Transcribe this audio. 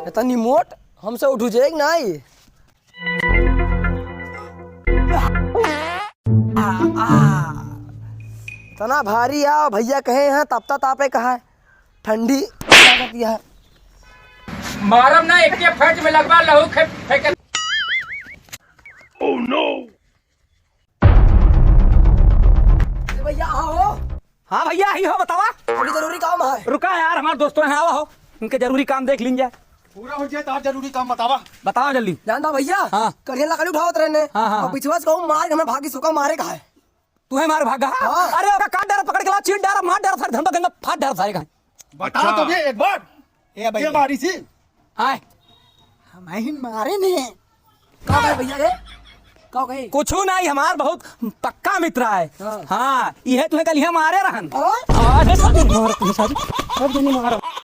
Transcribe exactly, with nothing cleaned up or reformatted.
इतनी मोट, हमसे उठू जाएगी नाहीं। आ, आ। इतना भारी है, भैया कहे हैं, तपता तापे कहा है, ठंडी लागत है। मारब ना, एक के फट में लगवा लहू खे-, फेंके। Oh no! अरे भैया, आओ। हाँ भैया, आई हो, बतावा। अभी जरूरी काम है। रुका यार, हमार दोस्तों हैं, आवा हो, इनके जरूरी काम देख लीन जाए। पूरा हो जाए तो जरूरी काम बतावा। बतावा जल्दी। जानता भैया, हाँ। कढ़िया लकड़ी उठावत रहने। हाँ, हाँ, और हाँ। पिछवा से कहूँ मार के हमें भागी सुखा मारे का है। तुम्हें मार भागा? हाँ। अरे ओका काट डारा, पकड़ के ला, चीर डारा, मार डारा, सारे धंधा धंधा फाट डारा सारे का। बता अच्छा। तो भी एक बार। ए भैया। ये बारी सी। आए। हम ही मारे नहीं। का भाई भैया रे? का कही? कुछ नहीं, हमार बहुत पक्का मित्र है। हाँ। हाँ, यह तुम्हें कल यहाँ मारे रहन। हाँ? अरे सारे मार, तुम सारे, सब जने मारो।